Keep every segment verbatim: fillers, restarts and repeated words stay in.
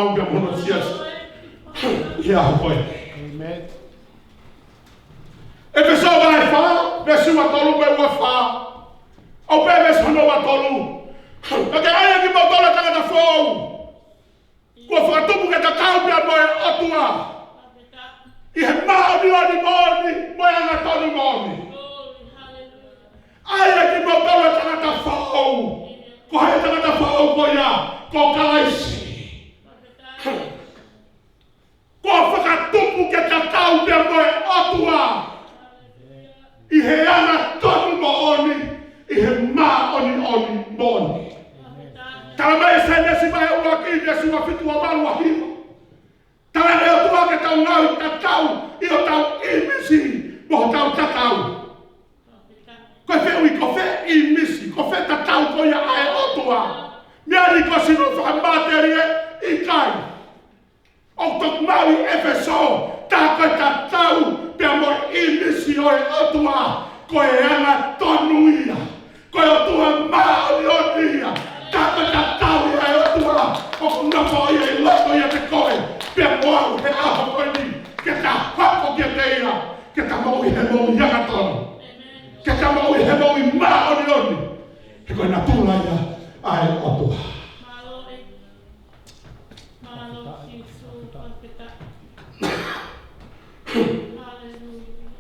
ʻAu pea mo hono siasi ʻi he ʻaho ko eni. ʻĒmeni. ʻEfesō vahe fā, veesi ua tolu mo e ua fā. ʻOku pehē veesi hono ua tolu: Ka ke ʻai ʻe kimoutolu ʻa e tangata foʻou, kuo fakatupu ke tatau pea mo e ʻOtua ʻi he māʻoniʻoni moʻoni mo e angatonu moʻoni. ʻAi ʻe kimoutolu ʻa e tangata foʻou. Ko hai ʻa e tangata foʻou ko ia? Ko Kalaisi. Kuo fakatupu ke tatau pea mo e ʻOtua ʻi he angatonu moʻoni, ʻi he māʻoniʻoni moʻoni. Talamai ʻe Sēnesi vahe ʻuluaki, veesi ua fitu, ua valu, ua hiva. Talaange ʻe he ʻOtua ke tau ngāue tatau ʻi hotau ʻīmisi mo hotau tatau. Ko e fehuʻi, ko fē ʻīmisi, ko fē tatau ko ia ʻa e ʻOtua? Meʻa ni ko e sino fakamatelie? ʻIkai. ʻOku toki maʻu ʻi ʻEfesō, tā ko e tatau pea mo e ʻīmisi ʻo e ʻOtua, ko e angatonu ia. Ko e ʻOtua māʻoniʻoni ia. Tā ko e tatau ia ʻa e ʻOtua ʻoku nofo ia ʻi loto ʻiate koe pea mo au he ʻaho ko eni, ke ta hoko kiate ia, ke ta moʻui he moʻui angatonu, ke ta moʻui he moʻui māʻoniʻoni. He ko e natula ia ʻa e ʻOtua. Mālō Sīsū, fakafetaʻi. Hallelujah.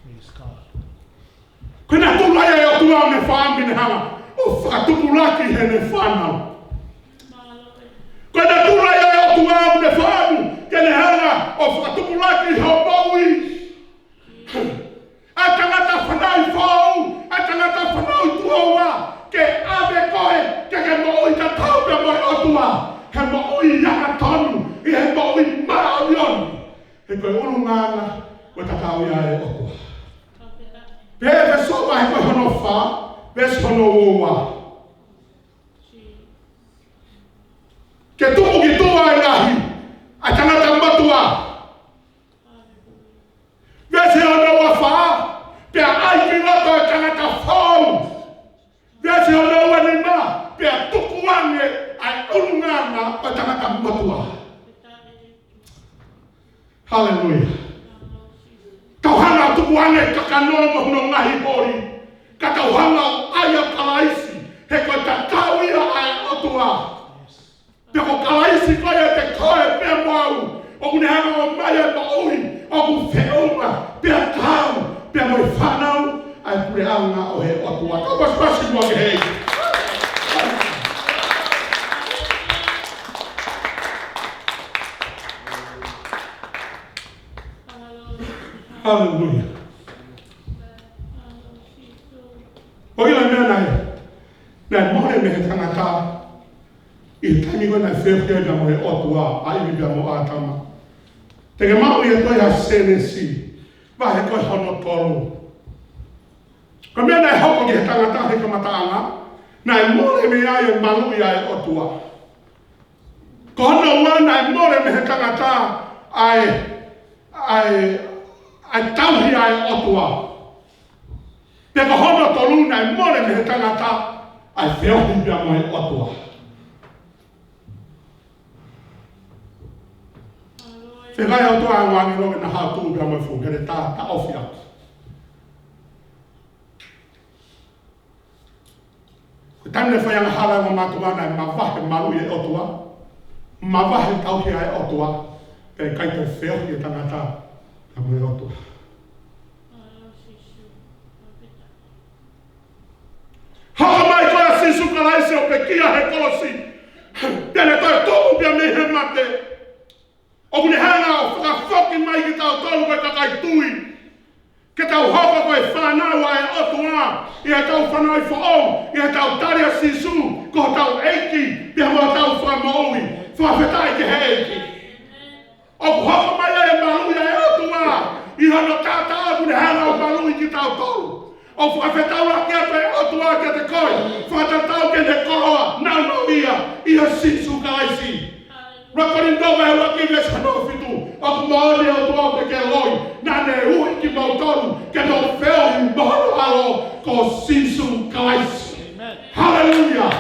Praise God. Ko e natula ia ʻo e ʻOtua ʻoku ne fakaʻamu ke ne hanga ʻo fakatupulaki ʻene fānau. Ko e natula ia ʻo e ʻOtua ʻoku ne fakaʻamu ke ne hanga ʻo fakatupulaki hoʻo moʻui. ʻA e tangata fanauʻi foʻou, ʻa e tangata fanauʻi tuʻo ua, ke ʻave koe ke ke moʻui tatau pea mo e ʻOtua he moʻui angatonu, ʻi he moʻui māʻoniʻoni. He ko e ʻulungaanga ʻo e tatau ia ʻa e ʻOtua. Pea ʻEfesō vahe ko hono fā, veesi hono ua ua. Ke tuku ki tuʻa ʻa e ngaahi ʻa e tangata motuʻa. Veesi hono ua fā, pea ʻai ki loto ʻa e tangata foʻou. Veesi hono ua nima, pea tukuange ʻa e ʻulungaanga ʻo e tangata motuʻa. Haleluia. Tau hanga ʻo tukuange e kakano mo hono ngaahi holi, ka tau hanga ʻo ʻai ʻa Kalaisi, he ko e tatau ia ʻa e ʻOtua. Pea ko Kalaisi ko ia ʻiate koe pea mo au, ʻoku ne hanga ʻo ʻomai e moʻui ʻoku feʻunga pea taau pea mo e fānau ʻa e puleʻanga ʻo e ʻOtua. Tau pasipasi muʻa ki he ʻEiki. Haleluia. ʻOku ʻi ai e meʻa naʻe, naʻe mole mei he tangata ʻi he taimi ko ē naʻe feohi ai pea mo e ʻOtua ʻa ʻIvi pea mo ʻĀtama. Te ke maʻu ia ko ē ʻi he Sēnesi vahe ko hono tolu. Ko e meʻa naʻe hoko ki he tangata he kamataʻanga, naʻe mole mei ai e maluʻi ʻa e ʻOtua. Ko hono ua, naʻe mole mei he tangata ʻa e, ʻa e, ʻa e tauhi ʻa e ʻOtua. Pea ko hono tolu, naʻe mole mei he tangata ʻa e feohi pea mo e ʻOtua. Fekau ʻe he ʻOtua ʻa e ʻāngelo ke na haʻu ʻo tuʻu pea mo e fuʻu, ke ne ta, taʻofi atu. Ko e taimi naʻe fai angahala ʻa e ongo mātuʻa, naʻe mavahe e maluʻi ʻa e ʻOtua, mavahe e tauhi ʻa e ʻOtua, pea ʻikai toe feohi e tangata pea mo e ʻOtua. Hoko mai ko ē ʻa Sīsū Kalaisi ʻo pekia he kolosi, pea ne toetuʻu pea mei he mate. ʻOku ne hanga ʻo fakafoki mai kitautolu ko e kakai tui, ke tau hoko ko e fānau ʻa e ʻOtua, ʻi heʻetau fanauʻi foʻou, ʻi heʻetau tali ʻa Sīsū ko hotau ʻEiki pea mo hotau Fakamoʻui. Fakafetaʻi ki he ʻEiki. ʻOku hoko mai ai e maluʻi ʻa e ʻOtua ʻi hono taʻataʻa ʻoku ne hanga ʻo maluʻi kitautolu. ʻOku fakafetaulaki atu e ʻOtua kiate koe, fakatatau ki heʻene koloa naunauʻia ʻia Sīsū Kalaisi. Ua Kolinitō vahe ʻuluaki veesi hono fitu, ʻoku moʻoni e ʻOtua ʻoku ʻikai ke loi, naʻa ne ui kimoutolu ke mou feohi mo hono ʻAlo ko Sīsū Kalaisi. Haleluia.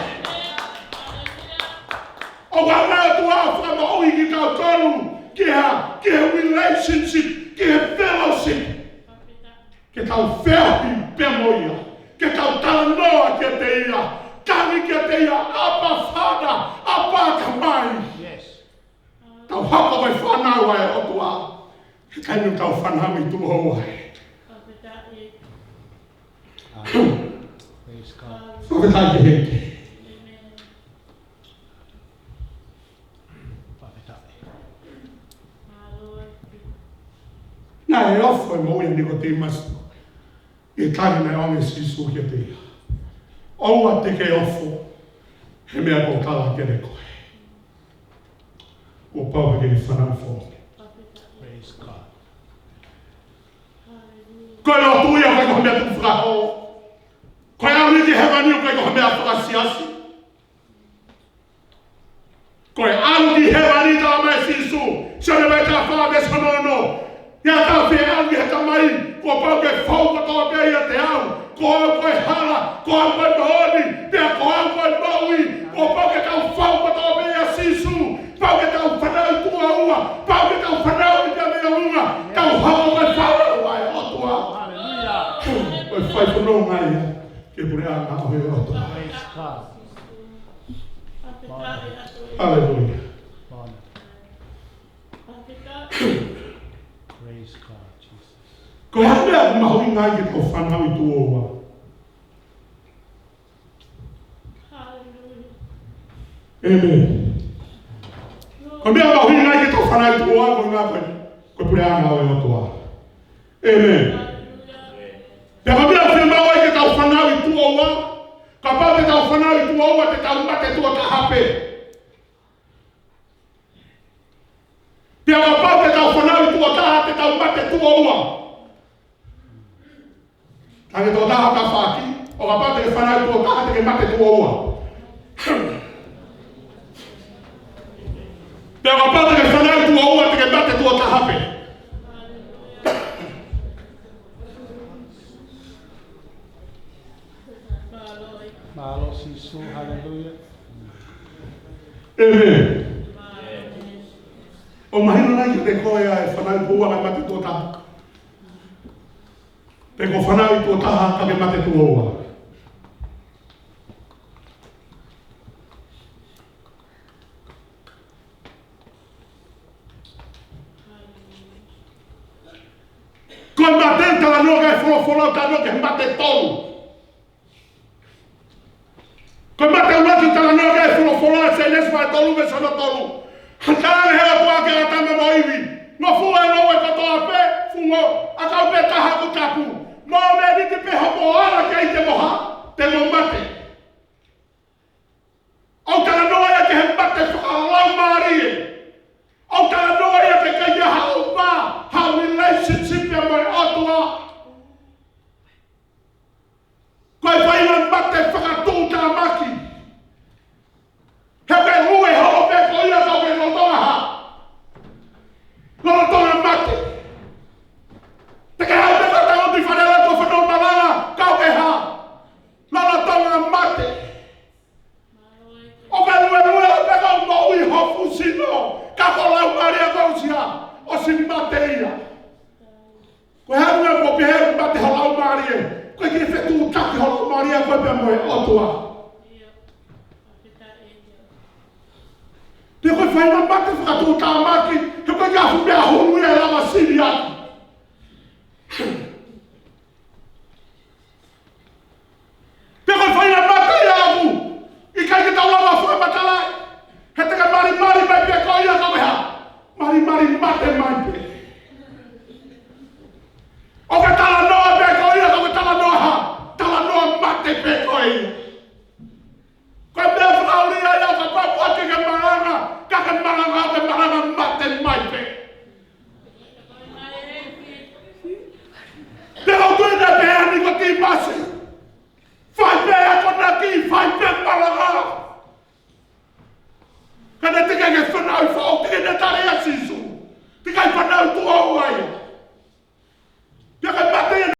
ʻOku ʻamanaki ʻOtua ʻo fakamoʻui kitautolu ki he, ki he relationship, ki he fellowship. Ke tau feohi pea mo ia. Ke tau talanoa kiate ia. Tangi kiate ia, Abba Father, Abba Tamai. Yes. Tau hoko ko e fānau ʻa e ʻOtua. He taimi ʻoku tau fanauʻi tuʻo ua ai. Praise God. Fakafetaʻi ki he ʻEiki. Fakafetaʻi. Naʻe ofo e moʻui ʻa Nikotīmasi ʻi he tali naʻe ʻoange ʻe Sīsū kiate ia. ʻOua te ke ofo he meʻa kuo u tala kiate koe. Kuo pau ke ke fanauʻi foki. Praise God. Ko e lotu ia ʻoku ʻikai ko ha meʻa tukufakaholo. Ko e ʻalu ki hēvani ʻoku ʻikai ko ha meʻa fakasiasi. Ko e ʻalu ki hēvani, talamai ʻe Sīsū, Sione vahe taha fā veesi hono ono: He ʻa e taha ʻe ʻalu ki he Tamai, kuo pau ke fou kotoa pē ʻiate au. Ko au ko e hala, ko au ko e moʻoni, pea ko au ko e moʻui. Kuo pau ke tau fou kotoa pē ʻia Sīsū. Pau ke tau fanauʻi tuʻo ua, pau ke tau fanauʻi pea mei ʻolunga, tau hoko ko e fānau ʻa e ʻOtua. Hallelujah. Ko e fai fononga ia ki he puleʻanga ʻo e ʻOtua. Praise God. Hallelujah. Praise God, Jesus. Ko e hā e meʻa ʻoku mahuʻinga ai ke tau fanauʻi tuʻo ua? ʻĒmeni. Ko e meʻa mahuʻinga ai ke tau fanauʻi tuʻo ua, ko e ʻuhinga ko e, ko e puleʻanga ʻo e ʻOtua. ʻĒmeni. Pea ko e meʻa fiemaʻu ai ke tau fanauʻi tuʻo ua, kapau te tau fanauʻi tuʻo ua, te tau mate tuʻo taha pē. Pea kapau te tau fanauʻi tuʻo taha, te tau mate tuʻo ua. Ka ke tuʻo taha ka faki, ʻo kapau te ke fanauʻi tuʻo taha, te ke mate tuʻo ua. Pea kapau te ke fanauʻi tuʻo ua, te ke mate tuʻo taha pē. Mālō Sīsū, hallelujah. ʻĒmeni. ʻOku mahino nai kiate koe ʻa e fanauʻi tuʻo ua kae mate tuʻo taha? Pe ko e fanauʻi tuʻo taha ka ke mate tuʻo ua? Ko e mate ʻoku talanoa ki ai e folofola, talanoa ki he mate ʻe tolu. Ko e mate ʻuluaki ʻoku talanoa ki ai e folofola, Sēnesi vahe tolu veesi hono tolu. Talaange ʻe he ʻOtua kia ʻĀtama mo ʻIvi: Ngofua e ngoue kotoa pē, fungo, ʻakau pē taha ʻoku tapu. Mo e mīniti pē hoʻomo ala ki ai te mo hā? Te mo mate. ʻOku talanoa ia ki he mate fakalaumālie. ʻOku talanoa ia ki he ʻikai ke ʻi ai haʻo vā, haʻo relationship ia mo e ʻOtua. Ko e faʻahinga mate fakatuʻutāmaki. He ʻoku lue holo pē koe ia ka ʻoku ke lolotonga hā? Lolotonga mate. Te ke haʻu pē ka tau ʻi fale ʻo tau fanongo malanga, ka ʻoku ke hā? Lolotonga mate. ʻOku ke luelue pē ka ʻoku moʻui ho fuʻu sino, ka ko ho laumālie kuo ʻosi hā? ʻOsi mate ia. Ko e hā e ʻuhinga ʻoku pehē ʻoku mate ho laumālie? Ko e ʻikai ke fetuʻutaki ho laumālie ko ē pea mo e ʻOtua. Pea ko e faʻahinga mate fakatuʻutāmaki, he ʻoku ʻikai ke ʻi ai ha fuʻu meʻa hulu ia ʻe lava sivi atu. Pea ko e faʻahinga mate ia ʻoku ʻikai ke tau lava fakamatalaʻi. He te ke malimali mai pē koe ia ka ʻoku ke hā? Malimali mate mai pē.